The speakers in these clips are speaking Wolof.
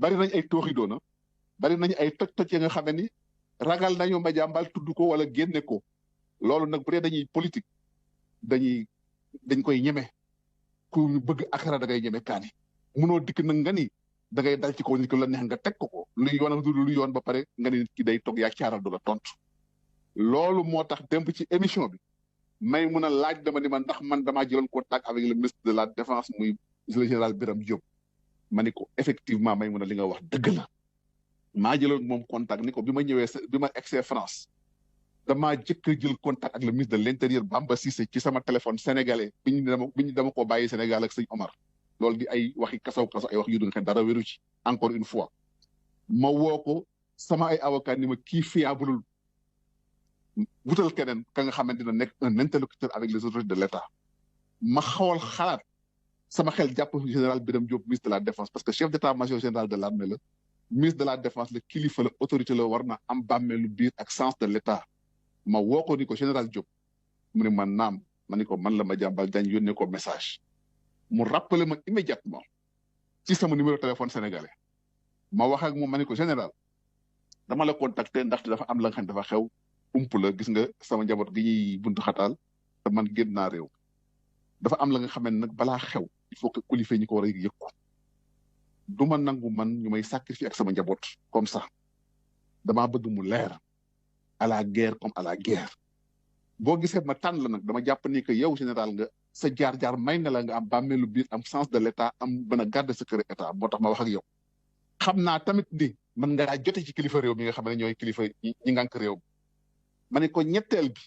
bari nañ ay tooxi doona bari nañ ay toj-toj ya nga xam ne ni ragal nañu Madiambal tudd ko wala génne ko loolu nag bu dee dañuy politique dañ koy ñeme ku bëgg akara da ngay ñeme kaani munoo dikk nag nga ni da ngay dal ci kaw nit ki la neex nga teg ko luy yoon ak lu yoon ba pare nga ni nit ki day toog yaa caaral du la tontu loolu moo tax démb ci émission bi may mun a laaj dama ni man ndax man damaa jëloon contact avec le ministre de la défense muy le général Birame Diop ma ni ko effectivement may mun a li nga wax dëgg la maa jëloon moom contact ni ko bi ma egsee France damaa jëkk a jël contact ak le ministre de l'intérieur Bamba Cissé ci sama téléphone sénégalais bi ñu dama ko bàyyi Sénégal ak sëñ Omar loolu di ay waxi kasaw ay wax yu du nga xam dara wéru ci encore une fois ma woo ko sama ay avocat ni ma kii fiableul wutal keneen ka nga xamante ne nekk un interlocuteur avec les autorités de l'État ma xawal xalaat sama xel jàpp général Birame Diop ministre de la défense parce que chef d'état-major général de l'armée la ministre de la défense la kilifa la autorité la war na am bàmmeelu biir ak sens de l'État ma woo ko ni ko général Diop mu ne man naam ma ni ko man la Madiambal Diagne yónnee ko message mu rappelé ma immédiatement ci sama numéro téléphone sénégalais ma wax ak moom ma ni ko général dama la contacter ndaxte dafa am la nga xam ne dafa xew ump la gis nga sama njaboot gi ñuy buntu xataal te man génn naa réew dafa am la nga xam ne nag balaa xew il faut que kilifa ñi ko war a yëg ko du ma nangu man ñu may sacrifier ak sama njaboot comme ça damaa bëgg mu leer à la guerre comme à la guerre boo gisee ma tànn la nag dama jàpp ni que yow général nga sa jaar-jaar may na la nga am bàmmeelu biir am sens de l'État am mën a garder secret État moo tax ma wax ak yow xam naa tamit ni man ngaa jote ci kilifa réew mi nga xam ne ñooy kilifa ñi ngànk réew ma ne ko ñetteel bi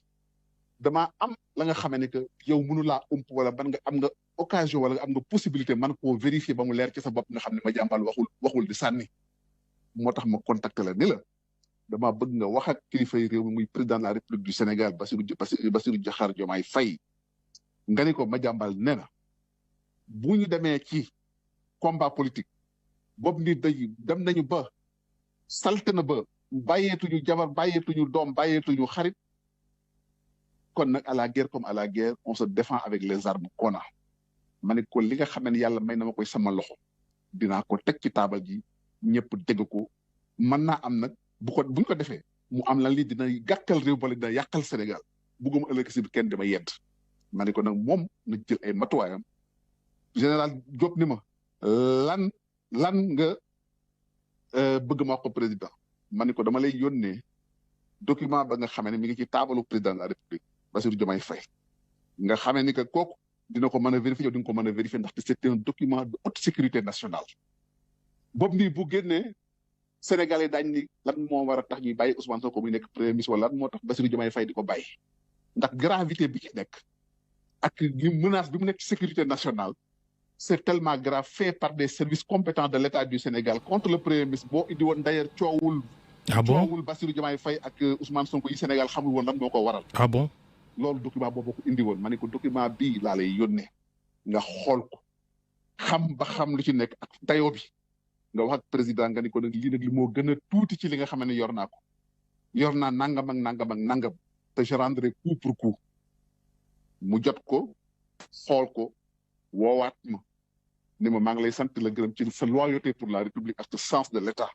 damaa am la nga xamee ne que yow mënu laa ump wala ban nga am nga occasion wala nga am nga possibilité man koo vérifier ba mu leer ci sa bopp nga xam ne Madiambal waxul di sànni moo tax ma contacté la ni la damaa bëgg nga wax ak kilifa yi réew mi muy président de la République du Sénégal Bassirou Diakhar Diomaye Faye nga ni ko Madiambal nee na bu ñu demee ci combat politique boobu nit dem nañu ba salte na ba bàyyeetuñu jabar bàyyeetuñu doom bàyyeetuñu xarit kon nag à la guerre comme à la guerre on se défend avec les armes qu'on a ma ne ko li nga xam ne yàlla may na ma koy sama loxo dinaa ko teg ci taabal ji ñëpp dégg ko mën naa am nag buñ ko defee mu am lan li dina gàkkal réew bala dina yàqal Sénégal bugguma ëllëg si bi kenn dama yedd ma ne ko nag moom na jël ay matuwaayam général Diop ni ma lan nga bëgg ma wax ko président ma ne ko dama lay yónnee document ba nga xamee ne mi ngi ci taabalu président de la République Bassirou Diomaye Faye nga xamee ni que kooku dina ko mën a vérifier yow di nga ko mën a vérifier ndaxte c'est un document de haute sécurité nationale boobu nii bu génnee Sénégalais daañ ni lan moo war a tax ñuy bàyyi Ousmane Sonko muy nekk premier ministre wala lan moo tax Bassirou Diomaye Faye di ko bàyyi ndax gravité bi ci nekk ak ni menace bi mu nekk sécurité nationale c'est tellement grave fait par des services compétents de l'État du Sénégal contre le premier ministre boo indi woon d'ailleurs coowul Bassirou Diomaye Faye ak Ousmane Sonko yi Sénégal xamul woon lan moo ko waral loolu document boobu ko indi woon ma ne ko document bii laa lay yónnee nga xool ko xam ba xam lu ci nekk ak dayoo bi nga wax ak président nga ni ko nag lii nag li moo gën a tuuti ci li nga xam ne yor naa ko yor naa nangam ak nangam ak nangam te je rendrai coup pour coup mu jot ko xool ko woowaat ma ni ma maa ngi lay sant la gërëm ci sa loyauté pour la République ak ce sens de l'État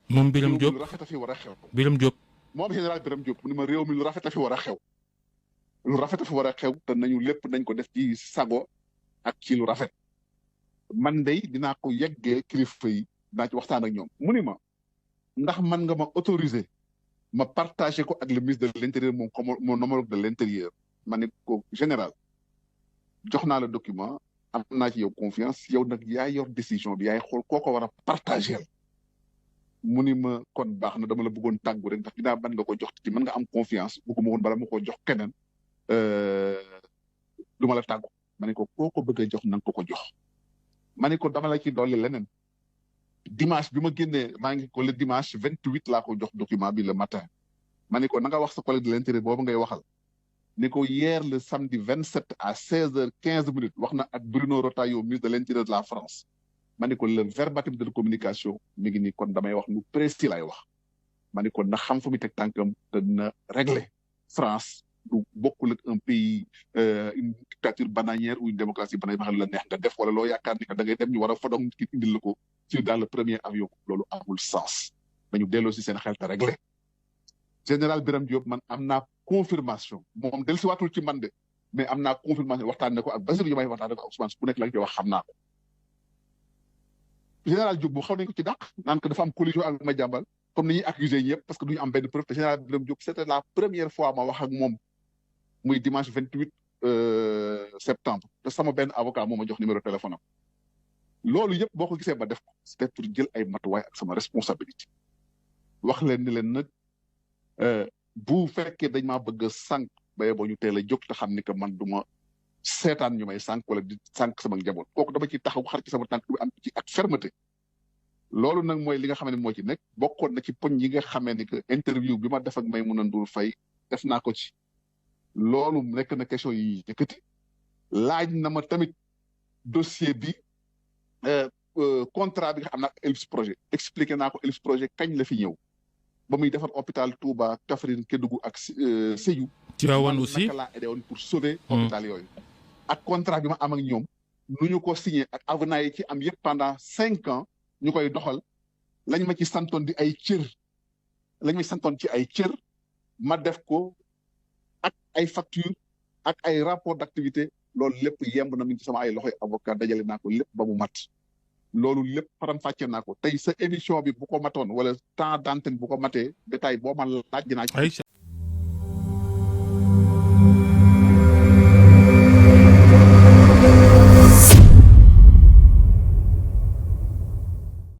moom Birame Diop lu rafet a fi war a xew Birame Diop moom général Birame Diop mu ni ma réew mi lu rafet a fi war a xew lu rafet a fi war a xew te nañu lépp nañ ko def ci sago ak ci lu rafet man day dinaa ko yeggee kilifa yi dinaa ci waxtaan ak ñoom mu ni ma ndax man nga ma autoriser ma partager ko ak le ministre de l'Intérieur mon homologue de l'Intérieur ma ne ko général jox naa la document am naa ci yow confiance yow nag yaa yor décision bi yaay xool koo ko war a partager mu ni ma kon baax na dama la bëggoon tàggu rek ndax dinaa ban nga ko jox ci mën nga am confiance bëgguma woon bala ma ko jox keneen du ma la tàggu ma ne ko koo ko bëgg a jox na nga ko jox ma ne ko dama la ci dolli leneen dimanche bi ma génnee maa ngi ko le dimanche 28 laa ko jox document bi le matin ma ne ko na nga wax sa collègue de l'Intérieur boobu ngay waxal ni ko hier le samedi 27 à 16h15 wax na ak Bruno Retailleau ministre de l'Intérieur de la France ma ne ko le verbatim de la communication mi ngi nii kon damay wax lu précis lay wax ma ne ko na xam fu mu teg tànkam te na régler France du bokkul ak un pays une dictature bananière ou une démocratie bananière la neex nga def wala loo yaakaar ni que da ngay dem ñu war a fodong nit ki indil la ko ci dans le premier avion loolu amul sens dañu delloo si seen xel te réglé général Birame Diop man am naa confirmation moom del si waatul ci man de mais am naa confirmation waxtaan ne ko ak Bassirou Diomaye waxtaan ne ko ak Ousmane ku nekk la nga wax xam naa ko général Diop bu xaw nañu ko ci dàq naan que dafa am collision ak Madiambal comme ni ñuy accusé ñëpp parce que duñu am benn preuve te général Birame Diop c'était la première fois ma wax ak moom muy dimanche 28 septembre te sama benn avocat moo ma jox numéro téléphone am loolu yëpp boo ko gisee ba def ko c'était pour jël ay matuwaay ak sama responsabilité wax leen ni leen nag bu fekkee dañ maa bëgg a sànq ba boo ñu teel a jóg te xam ni que man du ma seetaan ñu may sànq wala di sànq sama njaboot kooku dama ci taxaw xar ci sama tànk bi am ci ak fermeté loolu nag mooy li nga xam ne moo ci nekk bokkoon na ci poñ yi nga xamee ni que interview bi ma def ak Maïmouna Ndour Faye def naa ko ci loolu nekk na question yi yëkkati laaj na ma tamit dossier bi contrat bi nga xam naa Ellipse Projet expliqué naa ko Ellipse Projet kañ la fi ñëw ba muy defar hôpital Touba Kaffrine Kédougou ak Sédhiou. Tivaouane aussi naka laa aidé woon pour sauver hôpital yooyu. ak contrat bi ma am ak ñoom nu ñu ko signé ak avenant yi ci am yëpp pendant 5 ans ñu koy doxal lañ ma ci santoon di ay cër lañ ma ci santoon ci ay cër ma def ko ak ay facture ak ay rapport d'activité loolu lépp yemb na mi ngi ci sama ay loxoy avocat dajale naa ko lépp ba mu mat loolu lépp faram fàcce naa ko tey sa émission bi bu ko matoon wala temps d'antenne bu ko matee détail boo ma laaj dinaa ci